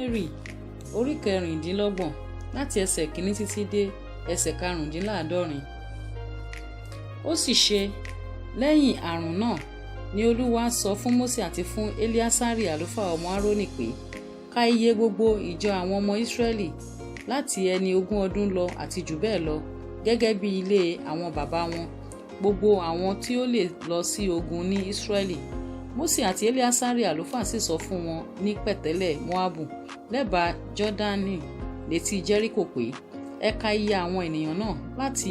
Númérì orí kẹrìndínlọ́gbọ̀n láti ẹsẹ̀ kìíní títí dé ẹsẹ̀ karùndínláàádọ́rin. Ó sì ṣe, lẹ́yìn àrùn náà ni Olúwa sọ fún Mósè àti fún Eleasari àlùfáà ọmọ Aaroni pé, Ka iye gbogbo ìjọ àwọn ọmọ Ísírẹ́lì láti ẹni ogún ọdún lọ àti jù bẹ́ẹ̀ lọ, gẹ́gẹ́ bí ilé àwọn baba wọn, gbogbo àwọn tí ó lè lọ sí ogun ní Ísírẹ́lì. Mósè àti Eleasari àlùfáà sì sọ fún wọn ní pẹ̀tẹ́lẹ̀ Móábù lẹ́bàá Jọ́dánì létí Jẹ́ríkò pé, Ẹ ka iye àwọn ènìyàn náà láti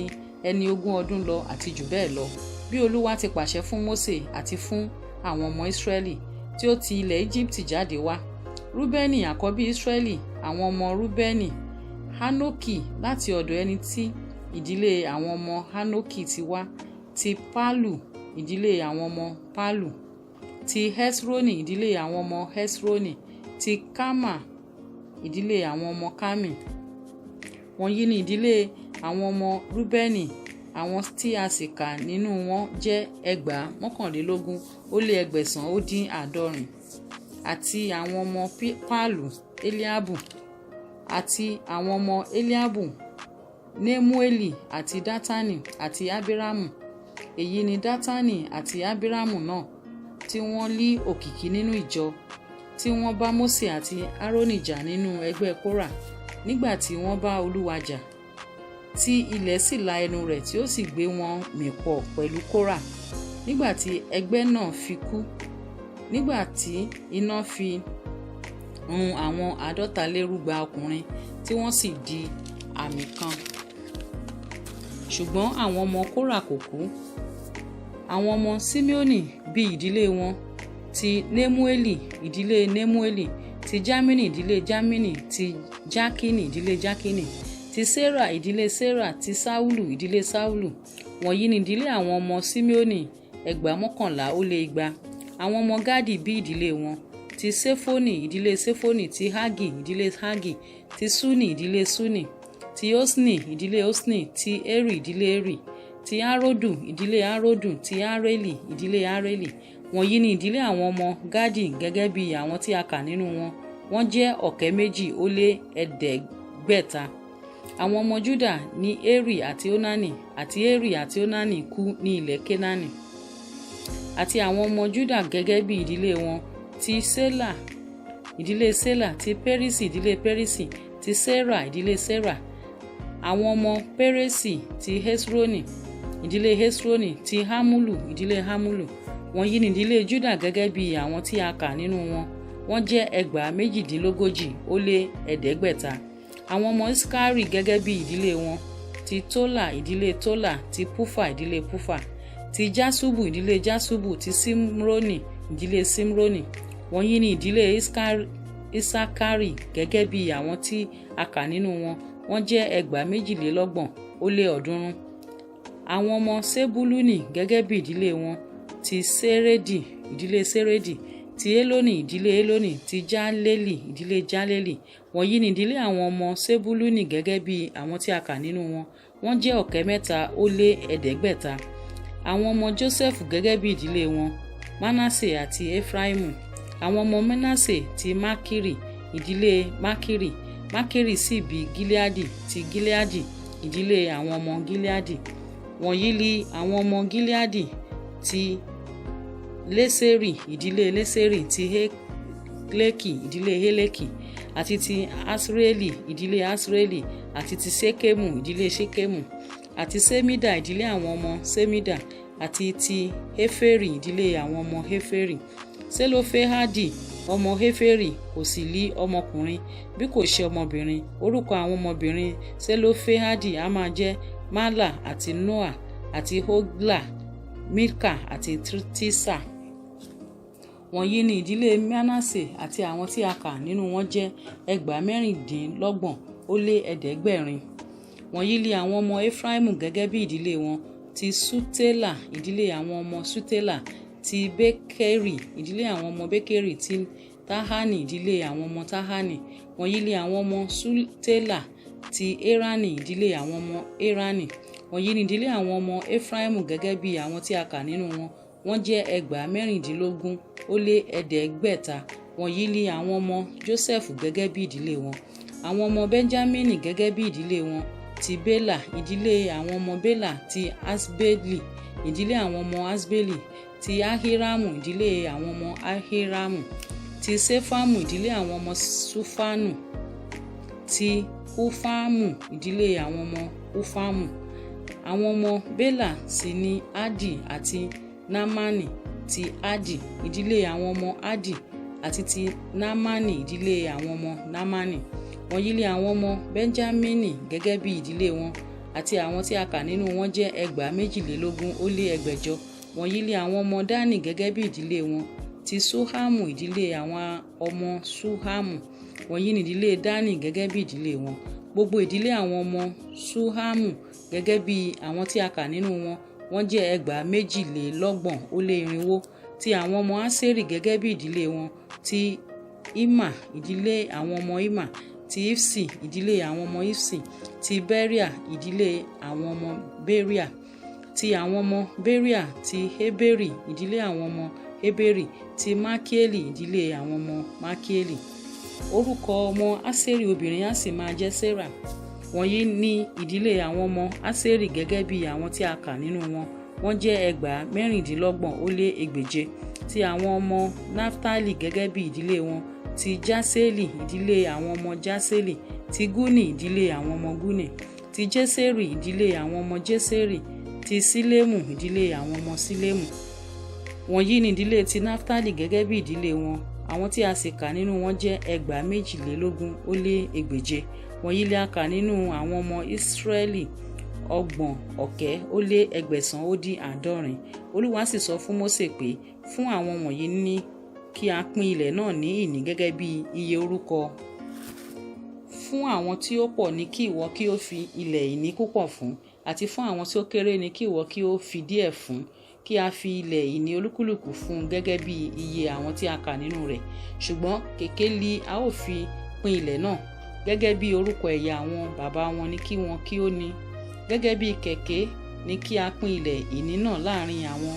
ẹni ogún ọdún lọ àti jù bẹ́ẹ̀ lọ, bí Olúwa ti pàṣẹ fún Mósè àti fún àwọn ọmọ Ísírẹ́lì tí ó ti ilẹ̀ Íjíbítì jáde wá. Rúbẹ́nì àkọ́bí Ísírẹ́lì. Àwọn ọmọ Rúbẹ́nì: Hánókì, láti ọ̀dọ̀ ẹni tí ìdílé àwọn ọmọ Hánókì ti wá; ti Pálù, ìdílé àwọn ọmọ Pálù; ti Hesroni, ìdílé àwọn ọmọ Hesroni; ti Karma, ìdílé àwọn ọmọ Karmi. Wọ̀nyí ni ìdílé àwọn ọmọ Rúbẹ́nì, àwọn tí a sì kà nínú wọn jẹ́ 41,860. Àti àwọn ọmọ Pálù: Eliabu. Àti àwọn ọmọ Eliabu: Nemueli àti Dátánì àti Abiramu. Èyí ni Dátánì àti Abiramu náà, tí wọ́n lí òkìkí nínú ìjọ, tí wọ́n bá Mósè àti Aaroni jà nínú ẹgbẹ́ Kórà, nígbà tí wọ́n bá Olúwa jà, tí ilẹ̀ sì la ẹnu rẹ̀ tí ó sì gbé wọn mì pọ̀ pẹ̀lú Kórà, nígbà tí ẹgbẹ́ náà fi kú, nígbà tí iná fi run àwọn 250 ọkùnrin, tí wọ́n sì di àmì kan. Ṣùgbọ́n àwọn ọmọ Kórà kò kú. Àwọn ọmọ Simeoni bí ìdílé wọn: ti Nemueli, ìdílé Nemueli; ti Jamini, ìdílé Jamini; ti Jakini, ìdílé Jakini; ti Sera, ìdílé Sera; ti Saulu, ìdílé Saulu. Wọ̀nyí ni ìdílé àwọn ọmọ Simeoni, 2,220. Àwọn ọmọ Gadi bí ìdílé wọn: ti Sefoni, ìdílé Sefoni; ti Haggi, ìdílé Haggi; ti Ṣuni, ìdílé Ṣuni; ti Osni, ìdílé Osni; ti Eri, ìdílé Eri; ti Arodu, ìdílé Arodu; ti Areli, ìdílé Areli. Wọ̀nyí ni ìdílé àwọn ọmọ Gadi gẹ́gẹ́ bí àwọn tí a kà nínú wọn, wọ́n jẹ́ 2,500. Àwọn ọmọ Juda ní Eri àti Onani, àti Eri àti Onani kú ní ilẹ̀ Kenaani. Àti àwọn ọmọ Juda gẹ́gẹ́ bí ìdílé wọn: ti Ṣela, ìdílé Ṣela; ti Peresi, ìdílé Peresi; ti Sera, ìdílé Sera. Àwọn ọmọ Peresi: ti Hesroni, ìdílé Hesroni; ti Hamulu, ìdílé Hamulu. Wọ̀nyí ni ìdílé Juda gẹ́gẹ́ bí àwọn tí a kà nínú wọn, wọ́n jẹ́ 2,038. Àwọn ọmọ Isakari gẹ́gẹ́ bí ìdílé wọn: ti Tola, ìdílé Tola; ti Pufa, ìdílé Pufa; ti Jaṣubu, ìdílé Jaṣubu; ti Ṣimroni, ìdílé Ṣimroni. Wọ̀nyí ni ìdílé Isakari gẹ́gẹ́ bí àwọn tí a kà nínú wọn, wọ́n jẹ́ 2,322. Àwọn ọmọ Sebuluni gẹ́gẹ́ bí ìdílé wọn: ti Seredi, ìdílé Seredi; ti Eloni, ìdílé Eloni; ti Jaleeli, ìdílé Jaleeli. Wọ̀nyí ni ìdílé àwọn ọmọ Sebuluni gẹ́gẹ́ bí àwọn tí a kà nínú wọn, wọ́n jẹ́ 3,500. Àwọn ọmọ Josẹfu gẹ́gẹ́ bí ìdílé wọn: Manase àti Efraimu. Àwọn ọmọ Manase: ti Makiri, ìdílé Makiri. Makiri sì bí Gileadi; ti Gileadi, ìdílé àwọn ọmọ Gileadi. Wọ̀nyí li àwọn ọmọ Gileadi: ti Leseri, ìdílé Leseri; ti Heleki, ìdílé Heleki; àti ti Asrieli, ìdílé Asrieli; àti ti Ṣekemu, ìdílé Ṣekemu; àti Ṣemida, ìdílé àwọn ọmọ Ṣemida; àti ti Heferi, ìdílé àwọn ọmọ Heferi. Ṣelofehadi ọmọ Heferi kò sì lí ọmọkùnrin bí kò ṣe ọmọbìnrin. Orúkọ àwọn ọmọbìnrin Ṣelofehadi a máa jẹ́ Mahla àti Noa àti Hogla, Milka àti Tirsa. Wọ̀nyí ni ìdílé Manase, àti àwọn tí a kà nínú wọn jẹ́ 2,626. Wọ̀nyí li àwọn ọmọ Efraimu gẹ́gẹ́ bí ìdílé wọn: ti Ṣutela, ìdílé àwọn ọmọ Ṣutela; ti Bekeri, ìdílé àwọn ọmọ Bekeri; ti Tahani, ìdílé àwọn ọmọ Tahani. Wọ̀nyí li àwọn ọmọ Ṣutela: ti Erani, ìdílé àwọn ọmọ Erani. Wọ̀nyí ni ìdílé àwọn ọmọ Efraimu gẹ́gẹ́ bí àwọn tí a kà nínú wọn, wọ́n jẹ́ 16,500. Wọ̀nyí li àwọn ọmọ Jósẹ́fù gẹ́gẹ́ bí ìdílé wọn. Àwọn ọmọ Benjamini gẹ́gẹ́ bí ìdílé wọn: ti Bela, ìdílé àwọn ọmọ Bela; ti Aṣbeli, ìdílé àwọn ọmọ Aṣbeli; ti Ahiramu, ìdílé àwọn ọmọ Ahiramu; ti Ṣefamu, ìdílé àwọn ọmọ Ṣufanu; ti Hufamu, ìdílé àwọn ọmọ Hufamu. Àwọn ọmọ Bela sì ni Ardi àti Naamani: ti Ardi, ìdílé àwọn ọmọ Ardi; àti ti Naamani, ìdílé àwọn ọmọ Naamani. Wọ̀nyí li àwọn ọmọ Benjamini gẹ́gẹ́ bí ìdílé wọn, àti àwọn tí a kà nínú wọn jẹ́ 22,600. Wọ̀nyí li àwọn ọmọ Dani gẹ́gẹ́ bí ìdílé wọn: ti Ṣuhamu, ìdílé àwọn ọmọ Ṣuhamu. Wọ̀nyí ni ìdílé Dani gẹ́gẹ́ bí ìdílé wọn. Gbogbo ìdílé àwọn ọmọ Ṣuhamu gẹ́gẹ́ bí àwọn tí a kà nínú wọn, wọ́n jẹ́ 4,232. Ti àwọn ọmọ Aṣeri gẹ́gẹ́ bí ìdílé wọn: ti Imma, ìdílé àwọn ọmọ Imma; ti Iṣi, ìdílé àwọn ọmọ Iṣi; ti Beriah, ìdílé àwọn ọmọ Beriah. Ti àwọn ọmọ Beriah: ti Heberi, ìdílé àwọn ọmọ Heberi; ti Malkieli, ìdílé àwọn ọmọ Malkieli. Orúkọ ọmọ Aṣeri obìnrin a sì máa jẹ́ Serah. Wọ̀nyí ni ìdílé àwọn ọmọ Aṣeri gẹ́gẹ́ bí àwọn tí a kà nínú wọn, wọ́n jẹ́ 2,626. Ti àwọn ọmọ Naftali gẹ́gẹ́ bí ìdílé wọn: ti Jaṣeeli, ìdílé àwọn ọmọ Jaṣeeli; ti Guni, ìdílé àwọn ọmọ Guni; ti Jeseri, ìdílé àwọn ọmọ Jeseri; ti Ṣillemu, ìdílé àwọn ọmọ Ṣillemu. Wọ̀nyí ni ìdílé ti Naftali gẹ́gẹ́ bí ìdílé wọn. Àwọn tí a sì kà nínú wọn jẹ́ 2,226. Wọ̀nyí li a kà nínú àwọn ọmọ Israẹli, 860,850. Olúwa sì sọ fún Mósè pé, fún àwọn wọ̀nyí ni kí a pín ilẹ̀ náà ní ìní gẹ́gẹ́ bí iye orúkọ. Fún àwọn tí ó pọ̀ ni kí ìwọ kí ó fi ilẹ̀ ìní púpọ̀ fún, àti fún àwọn tí ó kéré ni kí ìwọ kí ó fi díẹ̀ fún. Kí a fi ilẹ̀ ìní olúkúlùkù fún un gẹ́gẹ́ bí iye àwọn tí a kà nínú rẹ̀. Ṣùgbọ́n kèké li a ó fi pín ilẹ̀ náà. Gẹ́gẹ́ bí orúkọ ẹ̀yà àwọn baba wọn ni kí wọn kí ó ní. Gẹ́gẹ́ bí kèké ni kí a pín ilẹ̀ ìní náà láàrin àwọn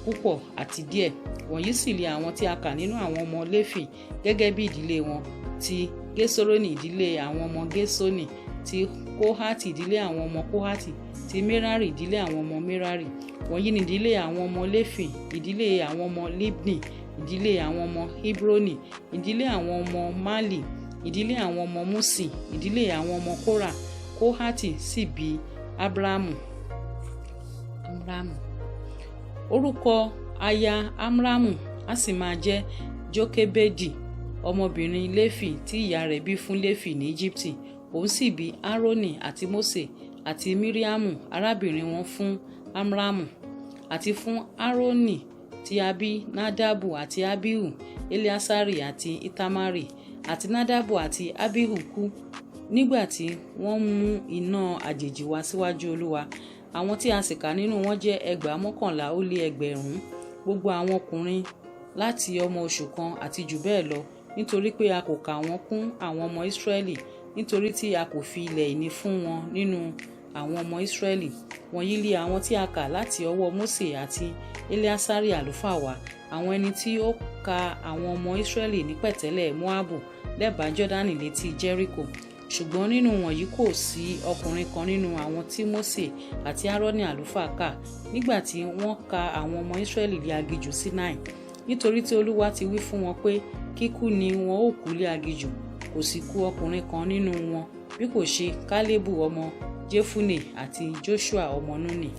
púpọ̀ àti díẹ̀. Wọ̀nyí sì li àwọn tí a kà nínú àwọn ọmọ Léfì gẹ́gẹ́ bí ìdílé wọn: ti Gerṣoni, ìdílé àwọn ọmọ Gerṣoni; ti Kohati, ìdílé àwọn ọmọ Kohati; ti Merari, ìdílé àwọn ọmọ Merari. Wọ̀nyí ni ìdílé àwọn ọmọ Léfì: ìdílé àwọn ọmọ Libni, ìdílé àwọn ọmọ Hebroni, ìdílé àwọn ọmọ Mali, ìdílé àwọn ọmọ Muṣi, ìdílé àwọn ọmọ Kora. Kohati sì bí Amramu. Orúkọ aya Amramu a sì máa jẹ́ Jokebedi, ọmọbìnrin Léfì tí ìyá rẹ̀ bí fún Léfì ní Ejibiti. Òun sì bí Aaroni àti Mose àti Miriamu arábìnrin wọn fún Amramu. Àti fún Aaroni tí a bí Nadabu àti Abihu, Eleasari àti Itamari. Àti Nadabu àti Abihu kú nígbà tí wọ́n mú iná àjèjì wá síwájú Olúwa. Àwọn tí a sì kà nínú wọn jẹ́ 2,111,000, gbogbo àwọn ọkùnrin láti ọmọ oṣù kan àti jù bẹ́ẹ̀ lọ, nítorí pé a kò kà wọ́n kún àwọn ọmọ Israẹli, nítorí tí a kò fi ilẹ̀ ìní fún wọn nínú àwọn ọmọ Israẹli. Wọ̀nyí li àwọn tí a kà láti ọwọ́ Mose àti Eleasari àlùfáà wá, àwọn ẹni tí ó ka àwọn ọmọ Israẹli ní pẹ̀tẹ́lẹ̀ Moabu lẹ́bàá Jọ́dánì létí Jẹ́ríkò. Ṣùgbọ́n nínú wọ̀nyí kò sí ọkùnrin kan nínú àwọn tí Mose àti Aaroni àlùfáà kà, nígbà tí wọ́n ka àwọn ọmọ Israẹli lé aginjù Sinai. Nítorí tí Olúwa ti wí fún wọn pé kíkú ni wọn ó kú lé aginjù, kò sì kù ọkùnrin kan nínú wọn bí kò ṣe Kalebu ọmọ Jefune àti Joṣua ọmọ Nuni.